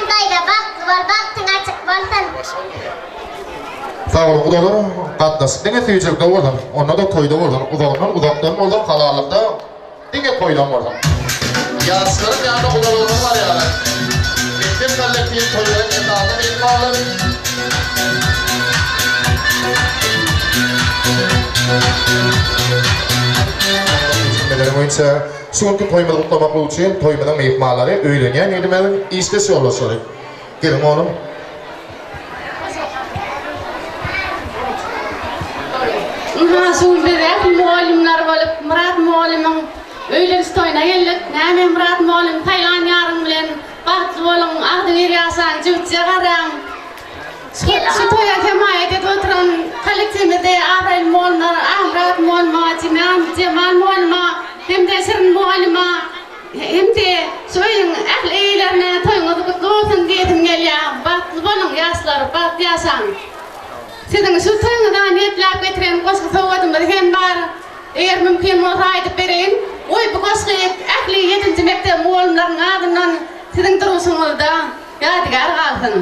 Senem daýza bagtly bol, bagtyň açyk bolsun. Sag boluň gudalar, gatnaşyk diňe süýjülikde bolsun, onda-da toýda bolsun, uzagyndan uzakdan bolsun, halallykda diňe toýdan bolsun. Ýaşlaryň ýanyna gudalarymyz barýarlar. Mekdep kollektiwi toýlaryň esasy myhmanlary. Düşünmeleri boýunça şu günki toýumyzy gutlamaklyk üçin toýumyzyň myhmanlary öýlenýän ýigdimiziň işdeş ýoldaşlary. Geliň oglum. Ynha şu gün biz ähli mugallymlar bolup Myrat mugallymyň öýleniş toýuna geldik. Näme Myrat mugallym saýlan ýaryň bilen bagtly boluň, agzybir ýaşaň, jübütje garaň. Şu toýa hemaýat edip oturan kollektiwimizde abraýly mugallymlar Agmyrat mugallyma, Jemal mugallyma hem-de Şirin mugallyma Hem-de şu öýüň ähli eýelerine toýuňyz gutly bolsun diýesim gelýär. Bagtly boluň, ýaşlar, bagtly ýaşaň! Siziň şu toýuňyza niýetläp getiren goşgy sowgadymyz hem bar. Eger mümkin bolsa aýdyp bereýin. Goý, bu goşgy ähli ýedinji mekdep mugallymlarynyň adyndan siziň durmuşyňyzda Ýadygär galsyn.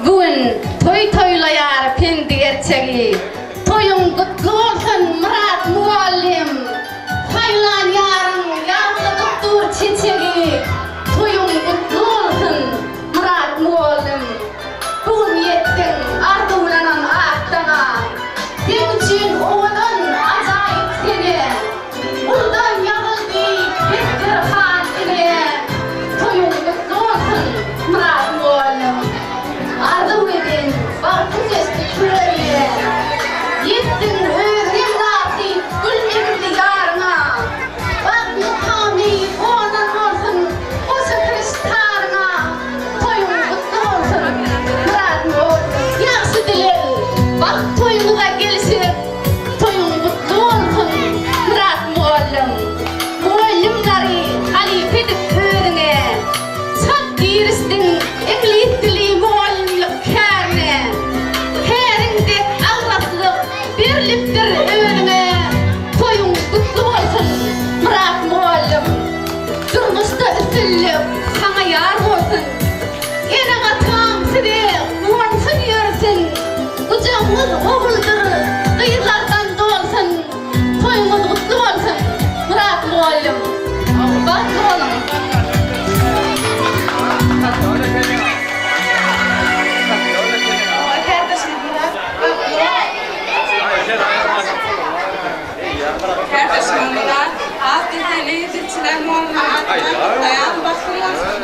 Bu gün toý toýlaýar pendi gerçegi, Toýuň gutly bolsun, Myrat mugallym! Saýlan ýaryň ýatladyp dur çeçegi, Toýuň gutly bolsun, Myrat mugallym! Bu gün ýetdiň arzuwlanan ak daňa, Seň üçin owadan, ajaýyp sene. Uludan ýazyldy desterhan ine, Toýuň gutly bolsun, Myrat mugallym! Arzuw eden bagtyň geçdi küregne, Ýetdiň özüňe mynasyp gül meňizli ýaryňa. Bagt mukamy gonan bolsun goşa kiriş taryňa, Toýuň gutly bolsun, Myrat mugallym! Ýagşy dileg, bagt toýuňyza gelişip, Toýuň gutly bolsun, Myrat mugallym! Mugallymlary halypa edip özüňe, Çalt girişdiň iňlis dili mugallymlyk kärine. Käriň dek agraslyk berlipdir özüňe, Toýuň gutly bolsun, Myrat mugallym! Durmuşda üstünlik saňa ýar bolsun! Eneň-ataň size guwansyn ýörsün, Gujagyňyz oguldyr gyzlardan dolsun, Toýuňyz gutly bolsun, Myrat mugallym! Bagtly boluň! Kärdeşimiz Myrat, az depeli dilçiler mugallymyň adyndan gutlaýan, bagtyň bolsun!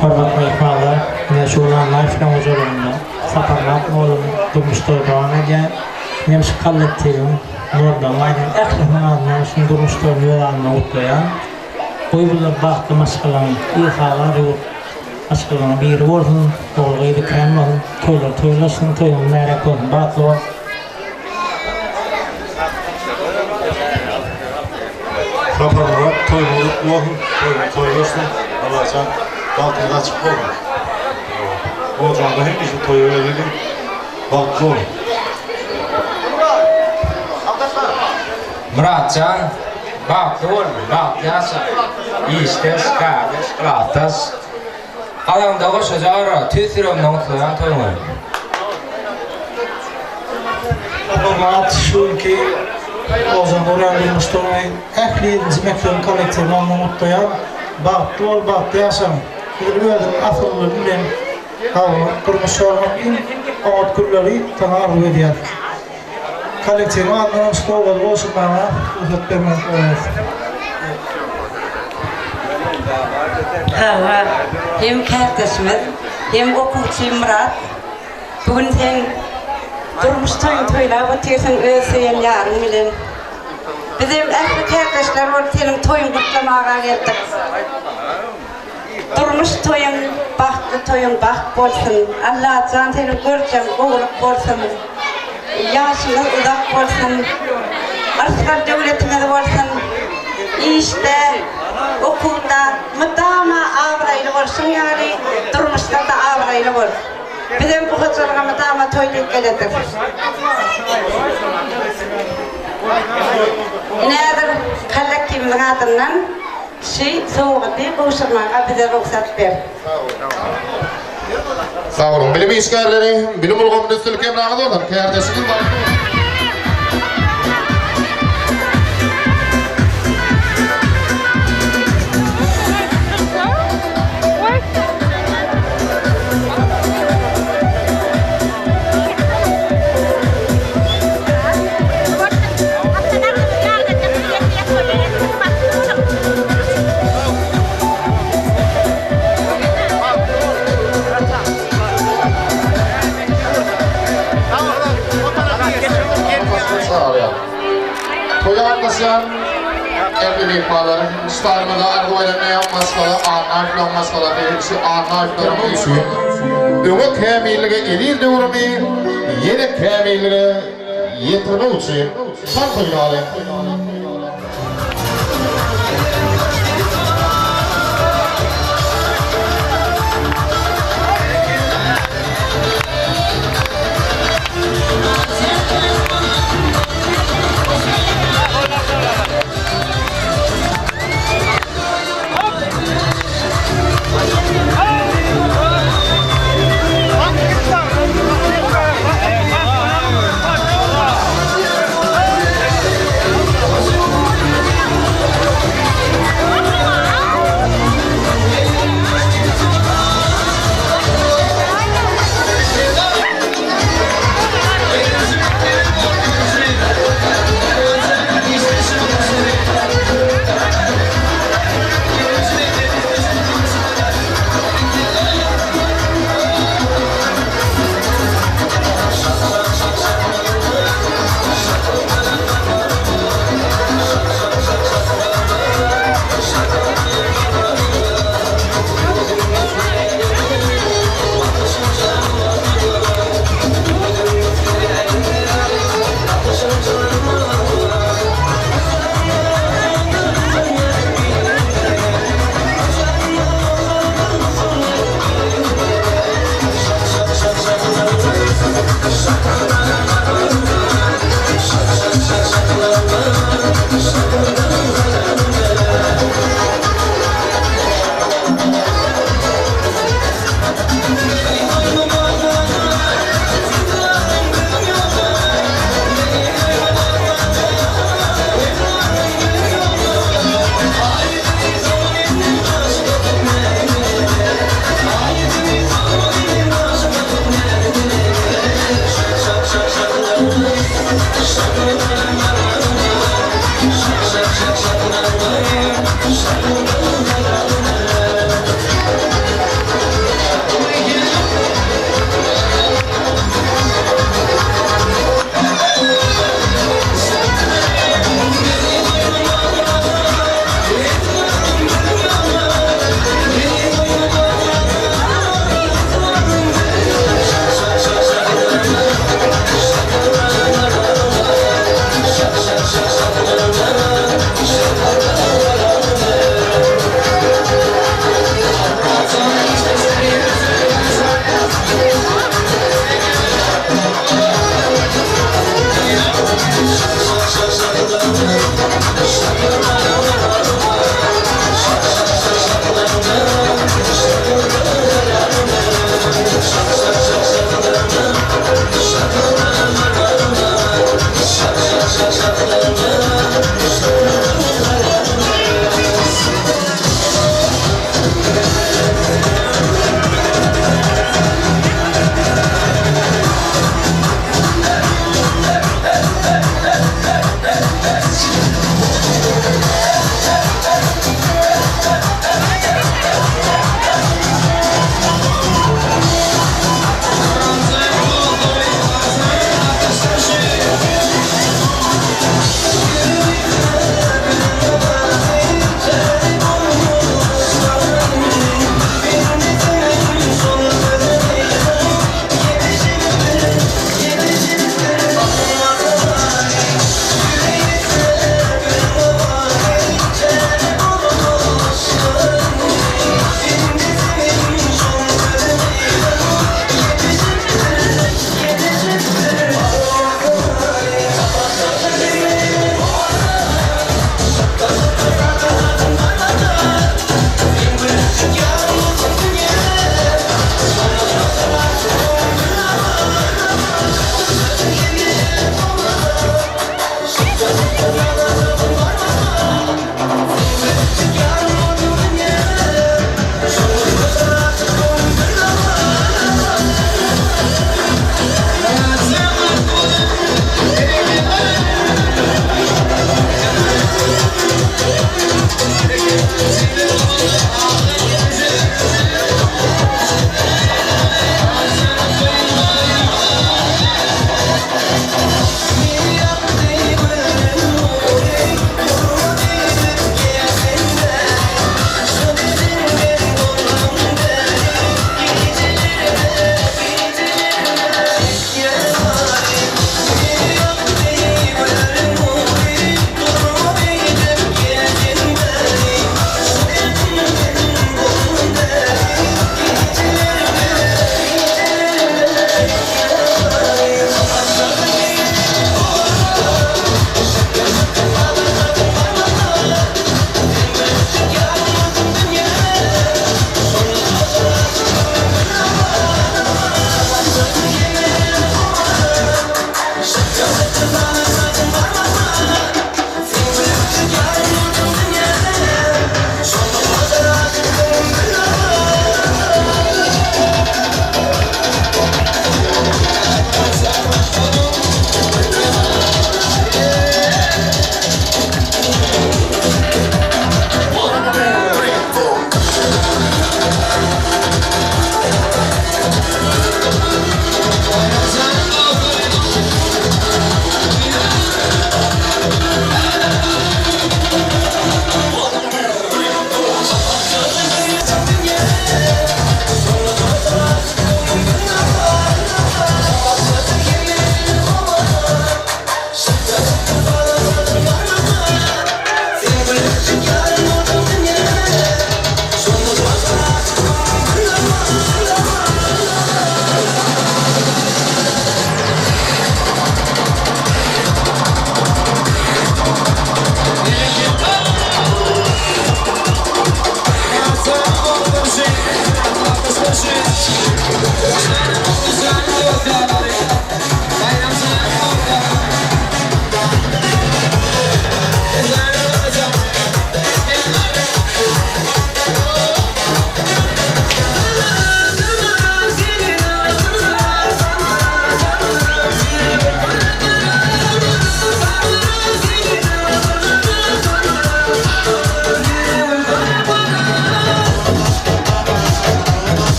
Hormatly myhmanlar, ine şu gün Annaýew hojalygynda Saparmyrat mugallymyň durmuş toýy dowam edýär. Men şu kollektiwiň, mugallymlaryň aýdan ählisiniň adyndan şunuň durmuş toýuny öz adyma gutlaýan. Goý bular bagtly maşgalaň, ilhalar ýurt maşgalanyň biri bolsun, ogul-gyzy kän bolsun, toýlar toýlaşsyn, toýuňyz mübärek bolsun, bagtly boluň! Saparmyrat toýuňyz gutly bolsun, toýuňyz toý bolsun, Allajan bagtyňyz açyk bolsun. Ojagyňda hemişe toý bereliň, bagtly boluň. Myratjan bagtly bol, bagtly ýaşa, işdeş, kärdeş, klasdaş. Galaňda goşaja ara, tüýs ýüregimden gutlaýan toýuňy. Saparmyrat şu günki Oguzhan Gurýan durmuş toýuňy ähli ýedinji mekdebiň kollektiwiniň adyndan gutlaýan. Bagtly bol, bagtly ýaşa. Edil özüniň asyllylygy bilen durmuş ýolunyň iň oňat günleri saňa arzuw edýäris. Kollektiwiň adyndan şu sowgady gowşurmaga rugsat bermegiňizi soraýarys. Hawa, hem kärdeşimiz, hem okuwçym Myrat. Bu gün sen durmuş toýuňy toýlap otyrsyň öz söýen ýaryň bilen. Bizem ähli kärdeşler bolup seniň toýuňy gutlamaga geldik. Durmuş toýuň bagtly toýuň bagt bolsun Allajan seniň görjeň gowulyk bolsun Ýaşyňyz uzak bolsun Yrsgal döwletiňiz bolsun Işde okuwda mydama abraýly bolşuň ýaly durmuşda-da abraýly bol Bizem bu hojalyga mydama toý diýip geledik. Ine häzir kollektiwimiz. Ählisiniň adyndan şy sowgady gowşurmaga bize rugsat ber. Sag boluň, bilim işgärleri, bilim ulgamynda üstünlik hemraňyz bolsun, kärdeşiňiz bagtly bolsun! Toýa gatnaşýan ähli myhmanlaryň ştanymyza arzuw eden maşgala Annaýewlaryň maşgalasy şu Annaýewlaryň işi öňe kämillige eziz döwrüni ýene kämillige ýetirmek üçin tans oýnalyň.